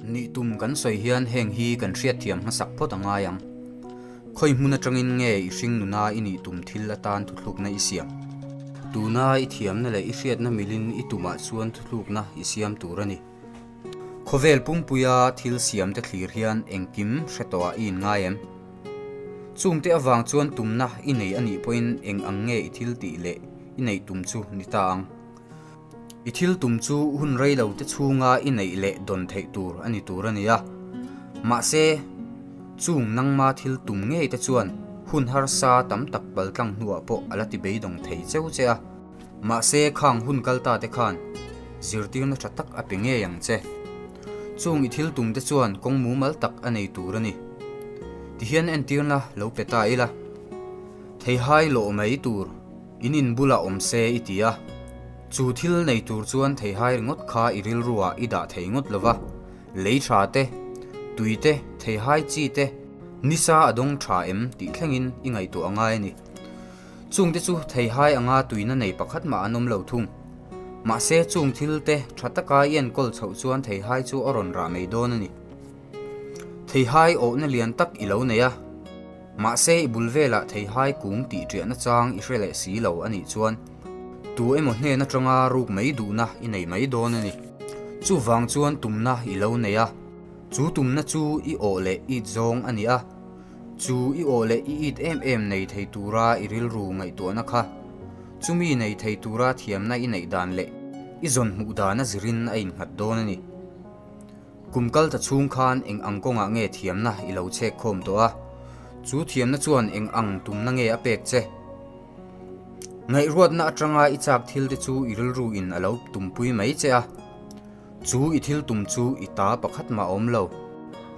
Nih tum kan sawi hian heng hi kan hriatthiam hmasak phawt a ngai ang. Khawi hmun atangin nge i hring nuna i nih tum thil atan thuthlukna i siam? Tuna i thiamna leh i hriatna milin i tumah chuan thuthlukna i siam tur a ni. Khawvel pumpuia thil siamte thlir hian engkim hre tawhah i inngai em? Chungte avang chuan tumna i nei a nih pawhin eng ang nge i thil tih leh i neih tum chu ni ta ang? I thil tum chu hun rei lo te chhunga i neih leh dawn theih tur a ni tur a ni a. Mahse, chung nangma thil tum ngei te chuan hun harsa tam tak paltlang hnuah pawh a la ti beidawng thei cheu che a. Mahse, khang hun kal ta te khan zirtirna tha tak a pe ngei ang che. Chung i thil tum te chuan kawng mumal tak a nei tur a ni. Tihian entirna lo pe ta ila, Theihai lawh mai tur. In in bulah awm se i ti a, chu thil nei tur chuan theihai ringawt kha i rilruah i dah thei ngawt lo va, lei tha te, tui te, theihai chi te, nisa a dawng tha em tih thlengin i ngaihtuah a ngai a ni. Chungte chu theihai anga tuina nei pakhat mah an awm lo thung. Mahse chung thil te tha taka i enkawl chhoh chuan theihai chu a rawn rah mai dawn a ni. Theihai awhna lian tak i lo nei a. Mahse i bul velah theihai kung tih ṭiahna chang i hre leh si lo a nih chuan tu emaw hnen aṭanga ruk mai duhna i nei mai dawn a ni. Chuvang chuan tumna i lo nei a, chu tumna chu i awh leh it zawng a ni a, chu i awh leh i it em em nei thei tura i rilru ngaihtuahna kha chumi nei thei tura thiamna i neih dan leh i zawn hmuh dan a zirin a innghat dawn a ni. Kum kal ta chhung khan eng ang kawngah nge thiamna i lo chhek khawm tawh a? Chu thiamna chuan eng ang tumna nge a pek che? Ngaihruatna atanga i chak thil te chu i rilru in a lo tumpui mai che a. Chu i thil tum chu i ta pakhat mah a awm lo.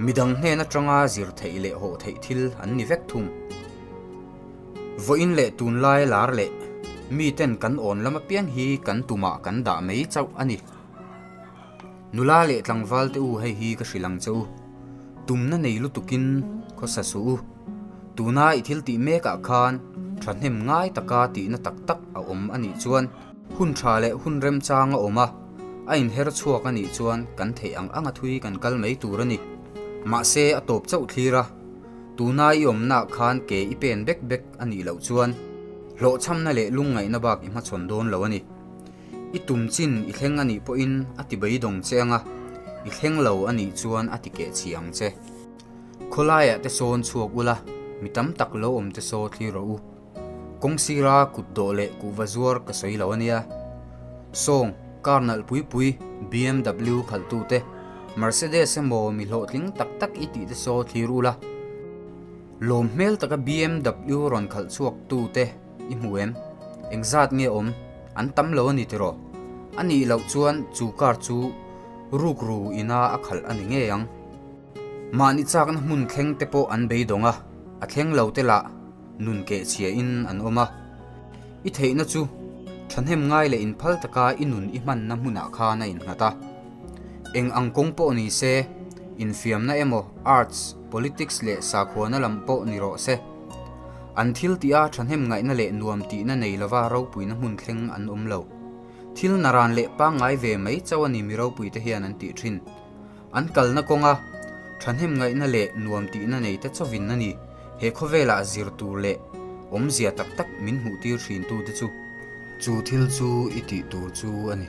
Midang hnen atanga zir theih leh hawh theih thil an ni vek thung. Vawiin leh tunlai lar leh miten kan awn lam apiang hi kan tumah kan dah mai chauh a ni. Nula leh tlangval te u hei hi ka hrilh ang che u. Tumna nei lutukin khawsa suh u. Tuna i thil tih mekah khan thahnem ngai taka tihna tak tak a awm a nih chuan hun tha leh hun remchang a awm a, a inher chhuak a nih chuan kan theih ang anga thui kan kal mai tur a ni. Mahse a tawp chauh thlir a, tuna i awmnaah khan ke i pen bek bek a nih loh chuan hlawhchhamna leh lungngaihna bak i hmachhawn dawn lo a ni. I tum chin i thleng a nih pawhin a ti beidawng che ang a, i thleng lo a nih chuan a ti keh chhi ang che. Khawlaiah te sawn chhuak ula, mi tam tak lo awm te saw thlir rawh u. Kawng sira kut dawh leh kuhva zuar ka sawi lo a nia. Sawng, car nalh pui pui, BMW khalhtu te, Mercedes emaw mi hlawhtling tak tak i tih te saw thlir ula. Lawm hmel taka BMW rawn khalh chhuak tu te, I hmu em? Engzat nge awm? An tam lo a ni tiraw? A nih loh chuan chu car chu rukru ina a khalh a ni ngei ang. Mahni chakna hmun thleng te pawh an beidawng a, a thleng lo te lah nun keh chhia in an awm a. I theihna chu thahnem ngai leh inphal taka i nun i hmanna hmunah khan a innghat a. Eng ang kawng pawh ni se, infiamna emaw, arts, politics leh sakhuana lam pawh ni rawh se. An thil tih a thahnem ngaihna leh nuam tihna nei lova ropuina hmun thleng an awm lo. Thil naran leh pangngai ve mai chauh a ni mi ropuite hian an tih thin. An kalna kawnga thahnem ngaihna leh nuam tihna nei te chauhin a ni he khawvelah zir tur leh awmzia tak tak min hmuhtir thin tute chu. Chu thil chu i tih tur chu a ni.